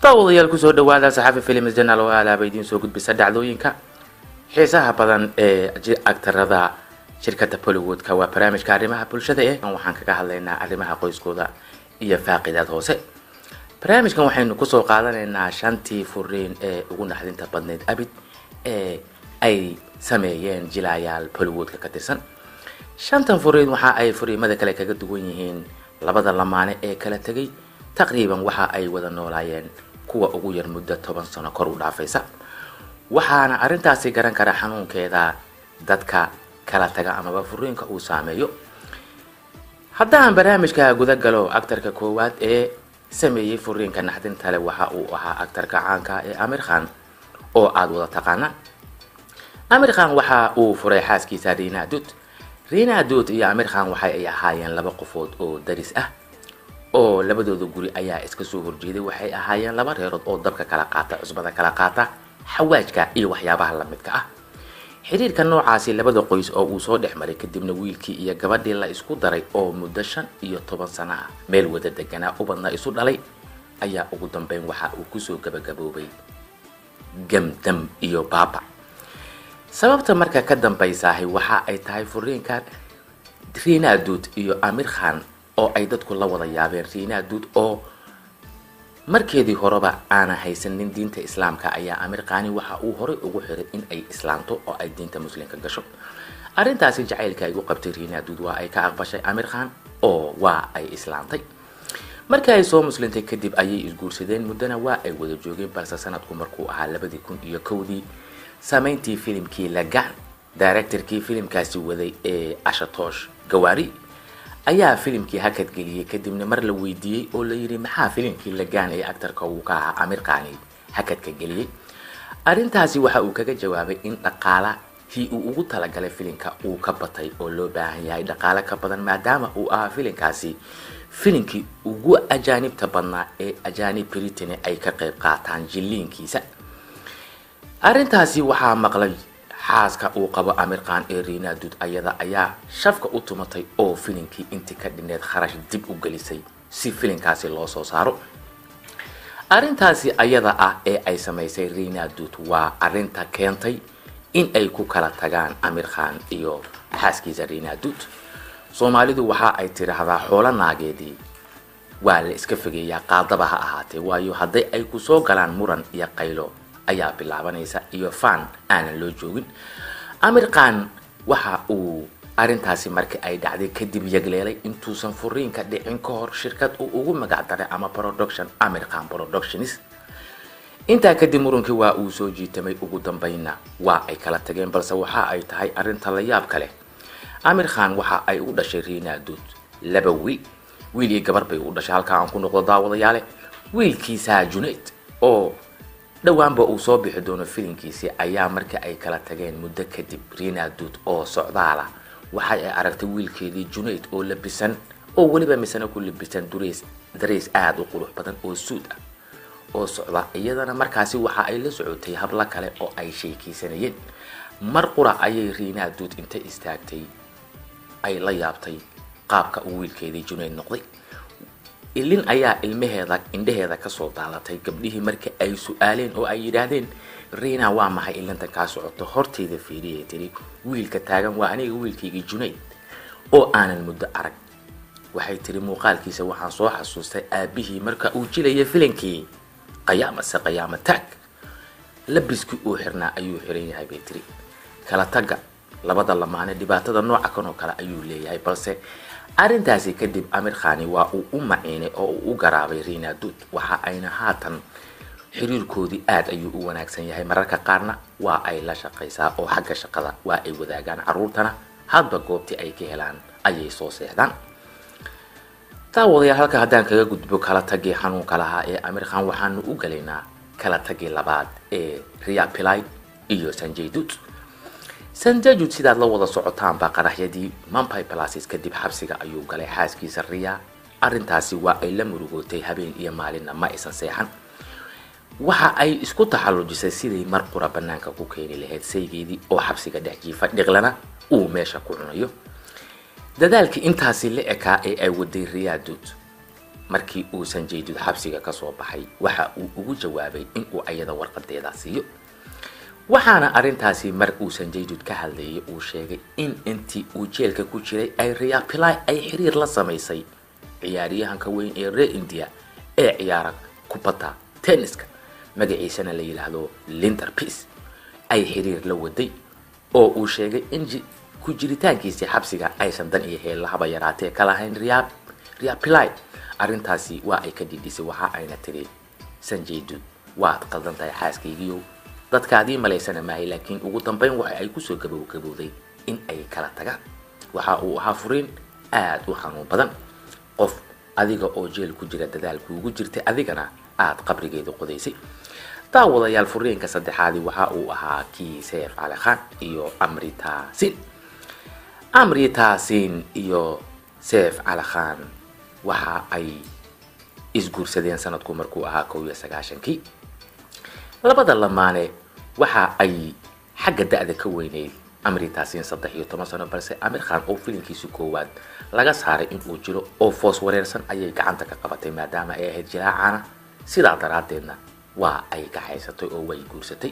Daawadayaal, kusoo dhawaada Saxafi Films Channel oo alaaba idiin soo gudbisa dhacdooyinka xiisaha badan ee agtarada shirkadda Bollywoodka. Waa barnaamijka arrimaha bulshada eh. Waxaan kaga hadlaynaa arrimaha qoyskooda iyo faaqidaad hoose. Barnaamijkan waxaynu kusoo qaadanaynaa shantii furiin ee ugu naxdinta badnayd abid ee ay sameeyeen jilaayaal Bollywoodka ka tirsan. Shantan furiin waxa ay furiimada kale kaga duwan yihiin, labada lamaane ee kala tegay taqriiban waxa ay wada noolaayeen kuwa ugu yar muddo 10 sano kor u dhaafaysa. Waxaana arrintaasi garan kara xanuunkeeda dadka kala taga amaba furiinka uu saameeyo. Haddaan barnaamijka guda galo, actarka koowaad ee sameeyey furiinka naxdinta leh waxa uu ahaa actarka caanka ee Amir Khan oo aada wada taqaanaan. Amir Khan waxa uu furay xaaskiisa Rina Dut. Rina Dut iyo Amir Khan waxa ay ahaayeen laba qofood oo daris ah oo labadooda guri ayaa iska soo horjeeday. Waxay ahaayeen laba reerood oo dabka kala qaata, cusbada kala qaata, xawaajka iyo waxyaabaha lamidka ah. Xiriirka noocaasi labada qoys oo uu soo dhex maray kadibna, wiilkii iyo gabadhii la isku daray oo muddo 15 sano ah meel wada deganaa, ubadna isu dhalay, ayaa ugu dambeyn waxa uu kusoo gabagaboobay gamdam iyo baaba. Sababta marka ka dambaysaahay waxa ay tahay furiinka Rina Duut iyo Amir Khan oo ay dadku la wada yaabeen. Rina Duut oo markeedii horeba aana haysanin diinta Islaamka ayaa Amir Khani waxa uu horay ugu xiray in ay islaamto oo ay diinta Muslimka gasho. Arrintaasi jacaylka ay u qabtay Rina Duut waa ay ka aqbashay Amir Khan oo waa ay islaamtay. Markii ay soo muslintay kadib ayay isguursadeen, muddana waa ay wada joogeen. Balse sanadku markuu ahaa 2001-dii, saameyntii filimkii Lagaan, directorkii filimkaasi waday ee Ashutosh Gowariker ayaa filimkii hakad geliyey. Kadibna mar la weydiiyey oo la yidhi, "Maxaa filimkii Lagaan ee actarka uu ka ahaa Amir Khani hakadka geliyey?" arrintaasi waxa uu kaga jawaabay in dhaqaalahii uu ugu talagalay filimka uu ka batay oo loo baahan yahay dhaqaale ka badan, maadaama uu ahaa filimkaasi filimkii ugu ajaanibta badnaa ee ajaanib Britain ay ka qayb qaataan jilliinkiisa. Arrintaasi waxaa maqlay xaaska uu qabo Amir Khan ee Rina Dud. Ayada ayaa shafka u tumatay oo filimkii intii ka dhineed kharash dib u gelisay si filimkaasi loo soo saaro. Arrintaasi ayada ah ee ay samaysay Rina Dut waa arrinta keentay in ay ku kala tagaan Amir Khan iyo xaaskiisa Rina Dut. Soomaalidu waxa ay tidhaahdaa, xoolo naageedii waa la iska fogeeyaa, qaadaba ha ahaatee, waayo hadday ay ku soo galaan muran iyo qaylo ayaa bilaabanaysa iyo faan aanan loo joogin. Amir Khan waxa uu arrintaasi markii ay dhacday kadib yagleelay, intuusan furiinka dhicin ka hor, shirkad uu ugu magac daray ama production, Amir Khan Productions. Intaa kadib murunkii waa uu soo jiitamay, ugu dambeynna waa ay kala tageen. Balse waxa ay tahay arrinta la yaab kale, Amir Khan waxa ay u dhashay Rina Dut laba wiil, wiil iyo gabar bay u dhashay. Halkaa aan ku noqdo, daawadayaale, wiilkiisa Junaid oo dhowaanba uu soo bixi doono filimkiisii ayaa markii ay kala tageen muddo kadib, Rina Dut oo socdaala waxa ay aragtay wiilkeedii Junaid oo labisan, oo weliba misana ku labisan dureys dareys aada u qurux badan oo suud ah oo socda. Iyadana markaasi waxa ay la socotay hablo kale oo ay sheekeysanayeen. Mar qura ayay Rina Dut inta istaagtay ay la yaabtay qaabka uu wiilkeedii Junayd noqday. Ilin ayaa ilmaheeda indhaheeda kasoo daadatay. Gabdhihii marka ay su-aaleen oo ay yidhaahdeen, "Rina, waa maxay ilintan kaa socoto?" "Horteyda fiiriyay," tiri, "wiilka taagan waa aniga wiilkaygii Junayd oo aanan muddo arag." Waxay tiri, "Muuqaalkiisa waxaan soo xasuustay aabihii marka uu jilayay filimkii Qayaama Se Qayaama Taag, labiskii uu xirnaa ayuu xiran yahay," bay tiri. Kala tagga labada lamaane dhibaatada nooca kan oo kale ayuu leeyahay. Balse arrintaasi kadib Amir Khani waa uu u maciinay oo uu u garaabay Rina Dut, waxa ayna haatan xiriirkoodii aad ayuu u wanaagsan yahay. Mararka qaarna waa ay la shaqaysaa oo xagga shaqada waa ay wadaagaan, caruurtana hadba goobtii ay ka helaan ayay soo seexdaan. Daawadayaal, halka haddaan kaga gudbo kala tagii xanuunka lahaa ee Amir Khan, waxaanu u galaynaa kala tagii labaad ee Riya Pillai iyo Sanjay Dut. Sanjay Dut, sidaad la wada socotaanba, qaraxyadii Mumbai Blasts kadib xabsiga ayuu galay. Xaaskiisa Riya arrintaasi waa ay la murugootay, habeen iyo maalinna ma aysan seexan. Waxa ay isku taxallujisay siday mar qura banaanka ku keeni lahayd saygeedii oo xabsiga dhex jiifa, dhiqlana uu meesha ku cunayo. Dadaalkii intaasi la ekaa ee ay waday Riya Dut Markii uu Sanjay Dutt xabsiga kasoo baxay, waxa uu ugu jawaabay inuu ayada warqadeeda siiyo. Waxaana arrintaasi mar uu Sanjay Dutt ka hadlayay uu sheegay in intii uu jeelka ku jiray ay Riya Pillai ay xiriir la samaysay ciyaaryahanka weyn ee reer India ee ciyaara kubadda tenniska, magaciisana la yidhaahdo Leander Paes, ay xiriir la waday, oo uu sheegay in ku jiritaankiisii xabsiga aysan dan iyo heellahaba yaraatee ka lahayn Riya Pillai. Arrintaasi waa ay ka dhidhisay, waxa ayna tiri Sanjay Dutt, waad qaldan tahay xaaskaygiiyow, dadkaadii malaysana maahay. Laakiin ugu dambeyn waxa ay kusoo gabowgabowday in ay kala tagaan. Waxa uu ahaa furiin aada u xanuun badan, qof adiga oo jeel ku jira dadaal kuugu jirtay, adigana aada qabrigeeda qodaysay. Daawadayaal, furiinka saddexaadi waxa uu ahaa kii Seif Cali Khan iyo Amrita Sin. Amrita Sin iyo Seif Cali Khan waxa ay isguursadeen sanadku markuu ahaa 91-kii. Labada lamaane waxa ay xagga da-da ka weyneyd Amrita Sin 13 sano, balse Amir Khan oo filinkiisi koowaad laga saaray inuu jiro oo foos wareersan ayay gacanta ka qabatay, maadaama ay ahayd jilaacana. Sidaa daraaddeedna waa ay kaxaysatay oo way guursatay.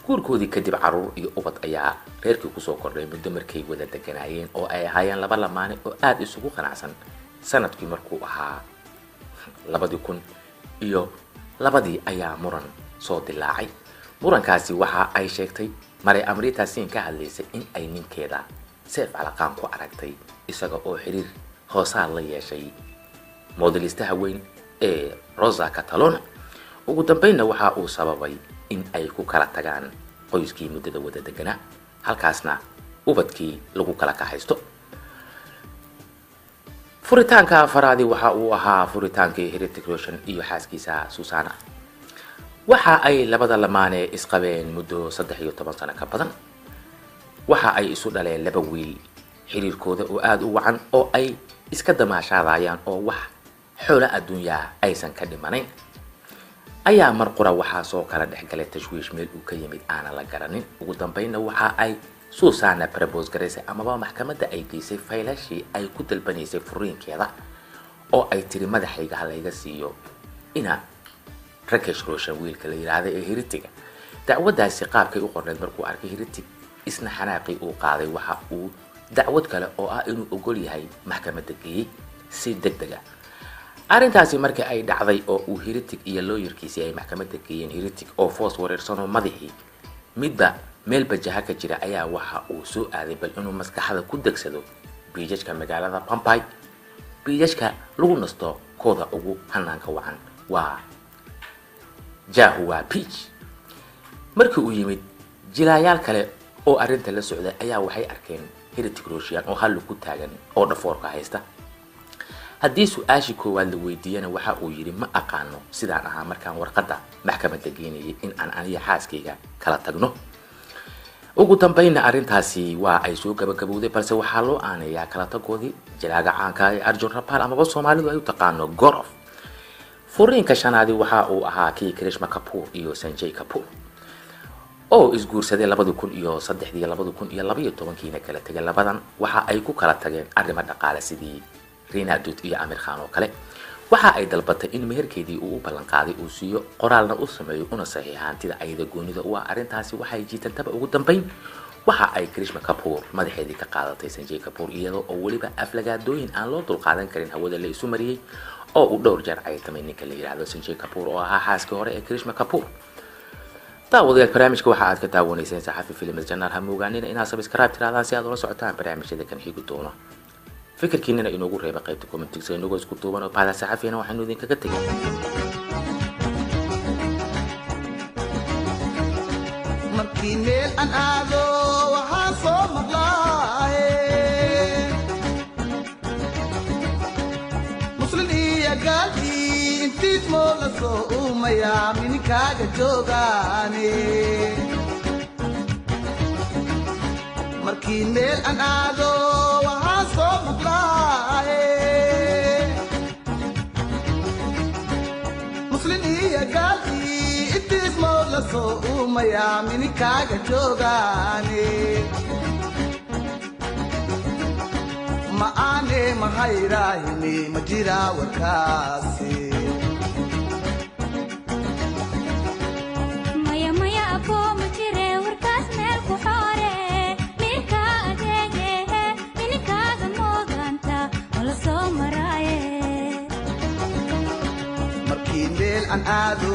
Guurkoodii kadib caruur iyo ubad ayaa reerkii kusoo kordhay. Muddo markay wada deganaayeen oo ay ahaayeen laba lamaane oo aada isugu qanacsan, sanadkii markuu ahaa 2002-dii ayaa muran soo dilaacay. Murankaasi waxa ay sheegtay maray Amrita Sin ka hadlaysay in ay ninkeeda Seif Cali Khan ku aragtay isaga oo xiriir hoosaad la yeeshay moodelistaha weyn ee Rosa Catalona. Ugu dambeynna waxa uu sababay in ay ku kala tagaan qoyskii muddada wada deganaa, halkaasna ubadkii lagu kala kaxaysto. Furitaanka afaraadi waxa uu ahaa furitaankii Hrithik Roshan iyo xaaskiisa Susana. Waxa ay labada lamaane isqabeen muddo 13 sano ka badan. Waxa ay isu dhaleen laba wiil. Xiriirkooda oo aada u wacan oo ay iska damaashaadayaan oo wax xoolo adduunyaa aysan ka dhimanayn ayaa mar qura waxaa soo kala dhexgalay tashwiish meel uu ka yimid aanan la garanin. Ugu dambeynna waxa ay Susana propose garaysay amaba maxkamadda ay geysay faylashii ay ku dalbanaysay furiinkeeda, oo ay tiri madaxayga ha layga siiyo ina Rakesh Roshan, wiilka la yidhaahda ee Hrithik-ga. Dacwaddaasi qaabkay u qorneyd markuu arkay Hrithik, isna xanaaqii uu qaaday, waxa uu dacwad kale oo ah inuu ogol yahay maxkamadda geeyey si deg deg ah. Arrintaasi markii ay dhacday oo uu Hrithik iyo looyarkiisii ay maxkamadda geeyeen, Hrithik oo foos wareersanoo madaxii midba meel bajaha ka jira ayaa waxa uu soo aaday bal inuu maskaxda ku degsado beachka magaalada Bombay. Beachka lagu nasto kooda ugu hanaanka wacan waa Juhu Beach. Markii uu yimid, jilaayaal kale oo arrinta la socday ayaa waxay arkeen Hrithik Roshan oo hallu ku taagan oo dhafoorka haysta. Haddii su-aashii koowaad la weydiiyana, waxa uu yidhi ma aqaano sidaan ahaa markaan warqadda maxkamadda geenayay in aan aniga xaaskayga kala tagno. Ugu dambeynna arrintaasi waa ay soo gabagabowday, balse waxaa loo aaneeyaa kala tagoodii jilaaga caanka ee Arjun Rampal, amaba Soomaalidu ay u taqaano Gorof. Furiinka shanaadi waxa uu ahaa kii Karishma Kapoor iyo Sanjay Kapoor, oo isguursaday 2003-dii, 2012-kiina kala tegay. Labadan waxa ay ku kala tageen arrimo dhaqaale, sidii Reena Dutt iyo Amir Khan oo kale. Waxa ay dalbatay in meherkeedii uu u ballan qaaday uu siiyo, qoraalna u sameeyo, una saxiixa hantida ayada goonida u ah. Arrintaasi waxay jiitantaba, ugu dambeyn waxa ay Karishma Kapoor madaxeedii ka qaadatay Sanjay Kapoor, iyadoo oo weliba aflagaadooyin aan loo dulqaadan karin hawada la isu mariyey oo uu dhowr jeer caytamay ninka la yidhaahdo Sanjay Kapoor, oo ahaa xaaskii hore ee Karishma Kapoor. Daawadayaal, barnaamijka waxa aad ka daawanayseen Saxafi Films Channel. Ha moogaanina inaad subscribe tirahdaan si aad ula socotaan barnaamijyada kan xigi doono. Fikirkiinana inoogu reeba qaybta commentiga. Inagoo isku duuban oo bahda Saxafina waxaynu idinkaga tegay Markii meel aan aado waxaan soo maqlaaye muslin iyo gaalkii intiis moo la soo uumayaa mininkaaga joogaane. Markii meel aan aado waxaan soo maqlaaye muslin iyo gaalkii intiis moo la soo uumayaa mininkaaga joogaane. Ma Aane mahayrahini, ma jira warkaasi? Maya, maya aboo, ma jire warkaas, meel ku xoore. Mirka adeegehe, mininkaaga mooganta oo la soo maraaye. Markii meel aan aado,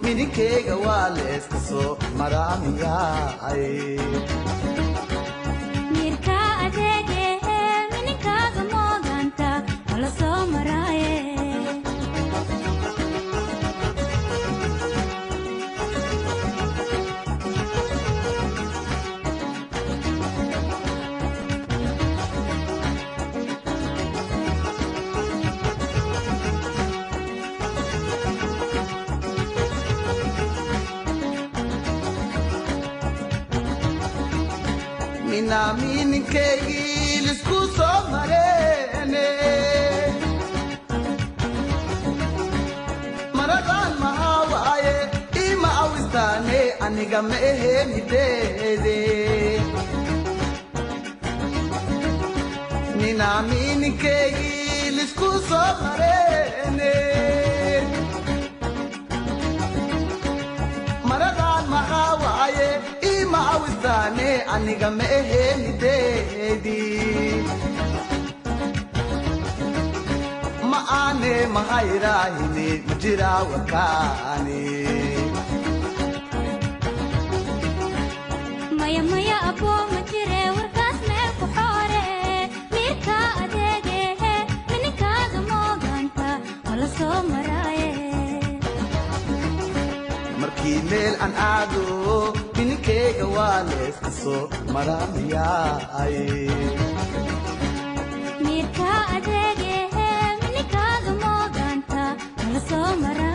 mininkeyga waa leeska soo maraamiyaay. Mirka adeegehe, mininkaaga mooganta oo la soo maraaye. Mina mininkeygii lisku soo mareene, maradan maxaa waaye ima awistaane? Aniga ma ahe mideede. Mina mininkeygii lisku soo mareene, maradan maxaa waaye ima awistaane? Aniga ma ahe mideedi. Ma aane mahayrahini, ma jira warkaani? Maya, maya aboo, ma jire warkaas, meel ku xoore. Mirka adeegehe, mininkaaga mooganta oo la soo maraaye. Markii meel aan aado, mininkeyga waa leeska soo maraamiyaay. Mirka adeegehe, mininkaaga mooganta oo la soo maraaye.